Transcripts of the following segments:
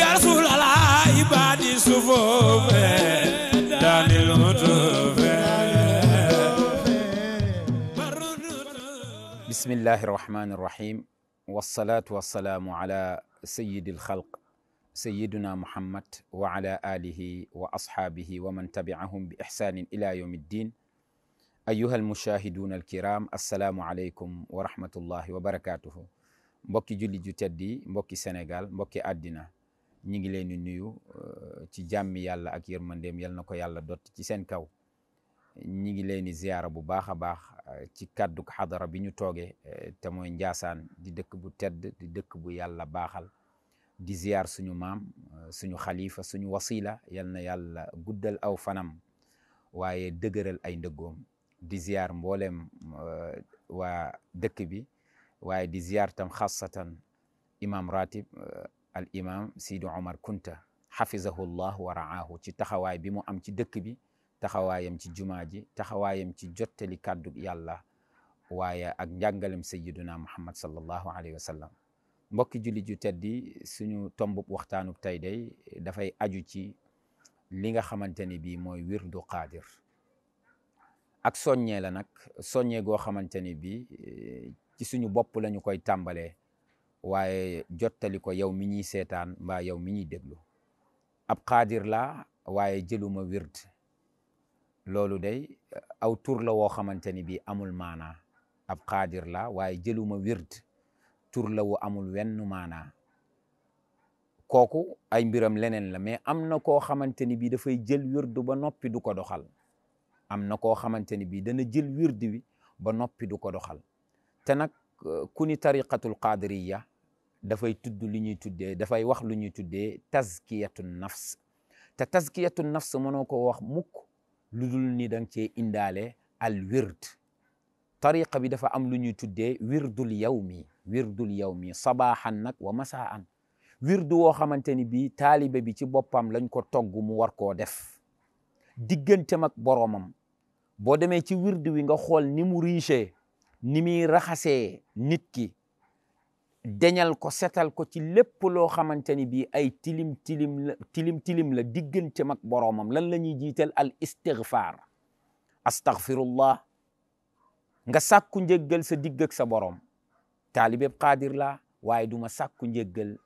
يا رسول الله عبادي صفوف داني الهتوف. بسم الله الرحمن الرحيم والصلاة والسلام على سيد الخلق سيدنا محمد وعلى آله وأصحابه ومن تبعهم بإحسان إلى يوم الدين. أيها المشاهدون الكرام السلام عليكم ورحمة الله وبركاته. mbokki julli ju teddi mbokki Sénégal mbokki àddina ñi ngi leen di nuyu ci jàmmi yàlla ak yërmandeem yal na ko yàlla dott ci seen kaw. ñi ngi leen di ziyaara bu baax a baax ci kàdduk xadara bi ñu toogee te mooy Njaasaan di dëkk bu tedd di dëkk bu yàlla baaxal di ziyaar suñu maam suñu xalifa suñu wasila yal na yàlla guddal aw fanam waaye dëgëral ay ndëggoom. di ziyaar mboolem waa dëkk bi waaye di ziyaar tam xaasatan imam ratib al imam Sidi Omar Kunta xafizahullah wa raahu ci taxawaay bi mu am ci dëkk bi, taxawaayam ci jumaa ji, taxawaayam ci jottali kàddu yàlla waaye ak njàngalem sayyiduna Muhammad sallallahu alayhi wa sallam. mbokki julli ju teddi suñu tombub waxtaanub tey day dafay aju ci li nga xamante ni bii mooy wirdu qaadir ak soññee la nag soññee goo xamante ni bii ci suñu bopp lañu koy tàmbalee waaye jottali ko yow mi ñuy seetaan mbaa yow mi ñuy déglu. ab qaadir la waaye jëluma wird, loolu day aw tur la woo xamante ni bii amul maanaa. ab qaadir la waaye jëluma wird, tur la wu amul wenn maanaa. kooku ay mbiram leneen la, mais am na koo xamante ni bii dafay jël wirdu ba noppi du ko doxal. am na koo xamante ni bii dana jël wirdu wi ba noppi du ko doxal. te nag ku ni tariqatul qaadiriya dafay tudd lu ñuy tuddee, dafay wax lu ñuy tuddee tazkiyatu nafs. te tazkiyatu nafs mënoo ko wax mukk lu dul ni danga cee indaale al wird. tariqa bi dafa am lu ñuy tuddee wirdul yawmi sabaaxan nag wa masaan. wirdu woo xamante ni bii taalibe bi ci boppam lañ ko togg mu war koo def digganteem ak boroomam. boo demee ci wirdu wi nga xool ni mu riche, ni muy raxasee nit ki, deñal ko setal ko ci lépp loo xamante ni bii ay tilim la digganteem ak boroomam. lan la ñuy jiital? al istighfar, astaghfirullah, nga sàkku njëggal sa digg ak sa boroom. taalibeb qaadir la waaye duma sàkku njëggal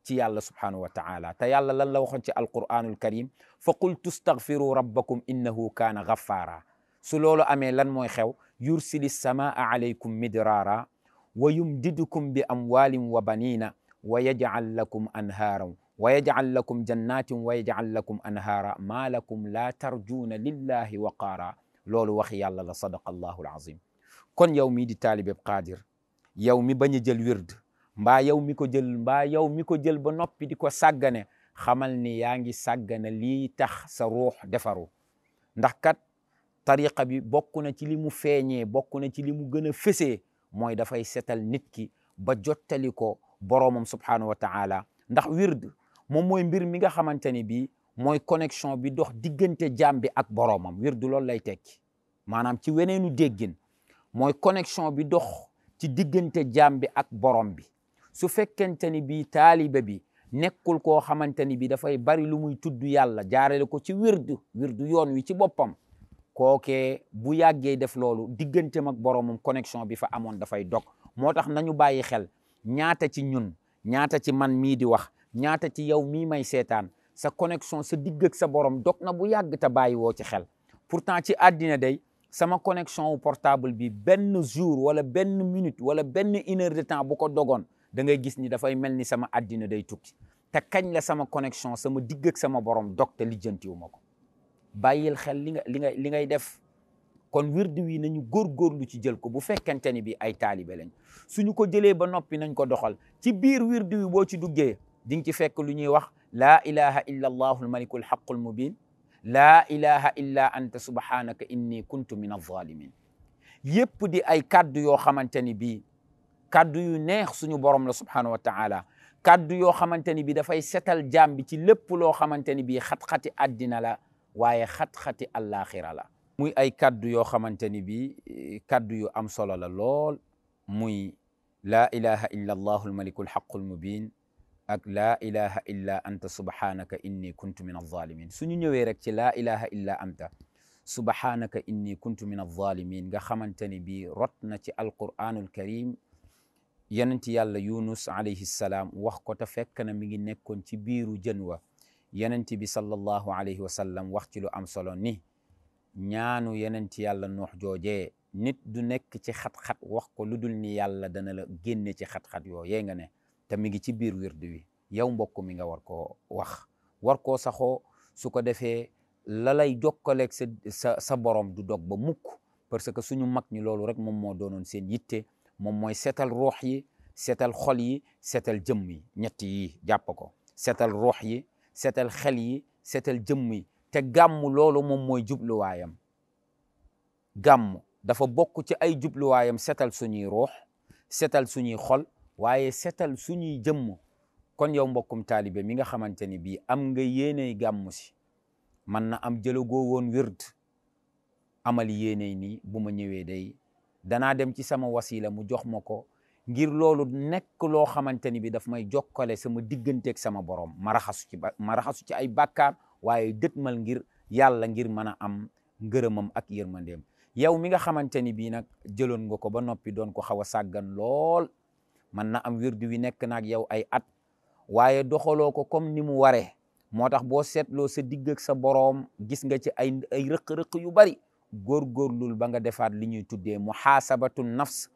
ci yàlla subhanahu wa ta'ala. te yàlla lan la waxoon ci alquranul karim? fa qultu astaghfiru rabbakum innahu kaana ghaffara. su loolu amee lan mooy xew? yursili samaa alaykum midraara wa yumdidukum bi amwalin wa banina wa yaj'al lakum anhaaran wa yaj'al lakum jannatin wa yaj'al lakum anhaara ma lakum la tarjuuna lillahi waqaara. loolu wax yàlla la, sadaqa allahu alazim. kon yow mii di taalibeb qaadir, yow mi bañ a jël wird, mbaa yow mi ko jël ba noppi di ko sàggane, xamal ni yaa ngi sàggane lii tax sa ruux defaru. ndax kat tariqa bi bokk na ci li mu feeñee, bokk na ci li mu gën a fësee, mooy dafay setal nit ki ba jottali ko boroomam subhanahu wa ta'ala. ndax wird moom mooy mbir mi nga xamante ni bii mooy connexion bi dox diggante jaam bi ak boroomam. wird loolu lay tekki, maanaam ci weneenu déggin mooy connexion bi dox ci diggante jaam bi ak borom bi. su fekkente ni bii taalibe bi nekkul koo xamante ni bii dafay bari lu muy tudd yàlla jaarale ko ci wirdu yoon wi ci boppam, kookee bu yàggee def loolu digganteem ak boromam connexion bi fa amoon dafay dog. moo tax nañu bàyyi xel, ñaata ci ñun, ñaata ci man mii di wax, ñaata ci yow mii may seetaan, sa connexion sa digg ak sa borom dog na bu yàgg te bàyyi woo ci xel. pourtant ci àddina day sama connexion wu portable bi benn jour wala benn minute wala benn une heure de temps bu ko dogoon, da ngay gis ni dafay mel ni sama àddina day tukki. te kañ la sama connexion sama digg ak sama borom dog te lijjantiwu ma ko? bàyyil xel li ngay def. kon wirdu wi nañu góorgóorlu ci jël ko bu fekkente ni bi ay taalibe lañ. suñu ko jëlee ba noppi nañ ko doxal. ci biir wirdu wi boo ci duggee di nga ci fekk lu ñuy wax laa ilaha illa allahu almalikul haqqul mubin, laa ilaha illa anta subhanaka inni kuntu min alzalimin. yépp di ay kaddu yoo xamante ni bii kaddu yu neex suñu borom la subhanahu wa ta'ala. kaddu yoo xamante ni bi dafay setal jaam bi ci lépp loo xamante ni bii xat-xati àddina la waaye xat-xati àllaaxira la. muy ay kaddu yoo xamante ni bii kaddu yu am solo la lool. muy laa ilaha illa allahu almalikul haqqul mubin, ak laa ilaha illa anta subhanaka inni kuntu min alzalimin suñu ñëwee rek ci laa ilaha illa anta subhanaka inni kuntu min alzalimin nga xamante ni bii rot na ci alquranul karim yenent yàlla yunus alayhi salaam wax ko te fekk na mi ngi nekkoon ci biiru jën wa yenent bi sallallahu alayhi wa sallam wax ci lu am solo ni ñaanu yenent yàlla nuux joojee nit du nekk ci xat-xat wax ko lu dul ni yàlla dana la génne ci xat-xat yoo yee nga ne te mi ngi ci biir wirdu wi yow mbokk mi nga war koo wax war koo saxoo su ko defee la lay jokkaleeg sa borom du dog ba mukk parce que suñu mag ñi loolu rek moom moo doonoon seen yitte moom mooy seetal ruux yi seetal xol yi seetal jëmm yi ñett yi jàpp ko seetal ruux yi seetal xel yi seetal jëmm yi te gàmm loolu moom mooy jubluwaayam gàmm dafa bokk ci ay jubluwaayam seetal suñuy ruux seetal suñuy xol waaye seetal suñuy jëmm kon yow mbokkum taalibe mi nga xamante ni bii am nga yéeney gàmm si man na am jëlagoo woon wird amal yéeney nii bu ma ñëwee day danaa dem ci sama wasila mu jox ma ko ngir loolu nekk loo xamante ni bi daf may jokkale sama digganteeg sama borom ma raxasu ci ay bàkkaar waaye dëtmal ngir yàlla ngir mën a am ngërëmam ak yërmandeem yow mi nga xamante ni bii nag jëloon nga ko ba noppi doon ko xaw a sàggan lool man na am wirdu wi nekk naag yow ay at waaye doxaloo ko comme ni mu waree moo tax boo seetloo sa digg ak sa boroom gis nga ci ay rëq-rëq yu bari góorgóorlul ba nga defaat li ñuy tuddee muhaasabatu nafs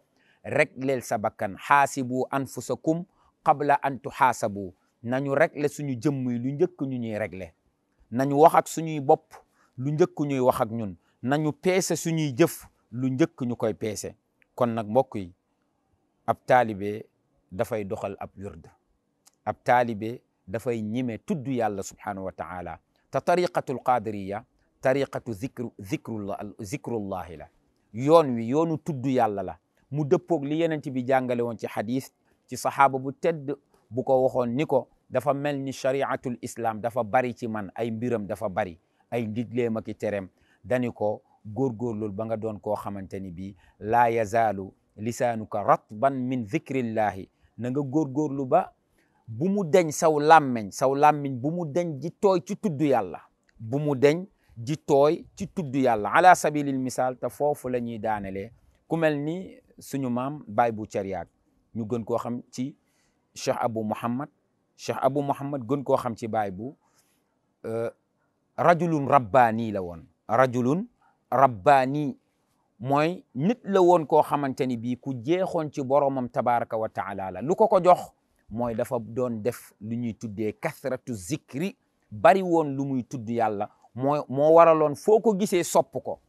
rek leel sa bakkan xaasibu anfusakum qabla an tuhaasabu nañu régler suñu jëmm yi lu njëkk ñu ñuy régler nañu wax ak suñuy bopp lu njëkk ñuy wax ak ñun nañu peese suñuy jëf lu njëkk ñu koy peese kon nag mbokk yi ab taalibe dafay doxal ab wird ab taalibe dafay ñime tudd yàlla subhanahu wa taala te tariqatul qadiriya tariqatu zikrullahi la yoon wi yoonu tudd yàlla la mu dëppoog li yenent bi jàngale woon ci xadis ci sahaaba bu tedd bu ko waxoon ni ko dafa mel ni shariatul islam dafa bari ci man ay mbiram dafa bari ay ndigleem ak i tereem dani ko góorgóorlul ba nga doon koo xamante ni bii laa yazaalu lisaanuka ratban min zikrillahi na nga góorgóorlu ba bu mu deñ saw làmmeñ bu mu deñ di tooy ci tudd yàlla bu mu deñ di tooy ci tudd yàlla ala sabilil misaal te foofu la ñuy daanelee ku mel ni suñu maam baay bu cariyaak ñu gën koo xam ci cheikh abou mouhammad gën koo xam ci baay bu rajulun rabbaani la woon rajulun rabbaani mooy nit la woon koo xamante ni bii ku jeexoon ci boromam tabaraka wa taala la lu ko jox mooy dafa doon def lu ñuy tuddee kasratu zikri bari woon lu muy tudd yàlla moo waraloon foo ko gisee sopp ko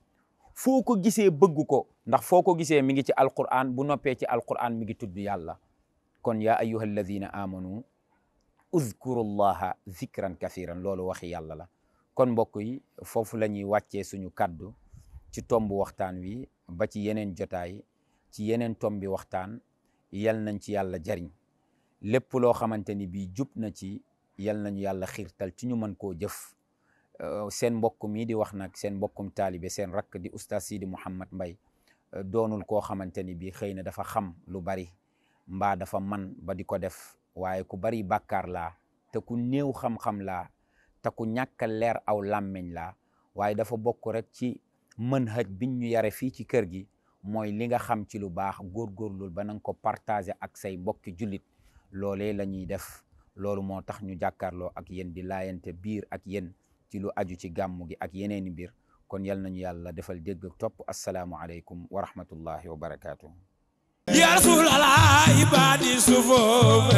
foo ko gisee bëgg ko ndax foo ko gisee mi ngi ci alquran bu noppee ci alquran mi ngi tudd yàlla kon yaa ayyuha alladina amanu uzkuru llaha zikran kathiran loolu waxi yàlla la kon mbokk yi foofu la ñuy wàccee suñu kaddu ci tombu waxtaan wi ba ci yeneen jotaay ci yeneen tombi waxtaan yal nañ ci yàlla jariñ lépp loo xamante ni bii jub na ci yal nañu yàlla xiirtal ci ñu mën koo jëf seen mbokk mi di wax nag seen mbokkum taalibe seen rakk di oustaz Sidi Mouhamed Mbaye doonul koo xamante ni bii xëy na dafa xam lu bari mbaa dafa man ba di ko def waaye ku bari bàkkaar laa te ku néew xam-xam laa te ku ñàkk leer aw làmmeñ laa waaye dafa bokk rek ci manhaj biñ ñu yare fii ci kër gi mooy li nga xam ci lu baax góorgóorlul ba nanga ko partager ak say mbokki jullit loolee la ñuy def loolu moo tax ñu jàkkaarloo ak yéen di laayante biir ak yéen ci lu aju ci gàmmu gi ak yeneeni mbir kon yal nañu yàlla defal dégg ak topp assalaamu aleykum wa rahmatullahi wa barakatuh ya rasulallah ibadi sufuf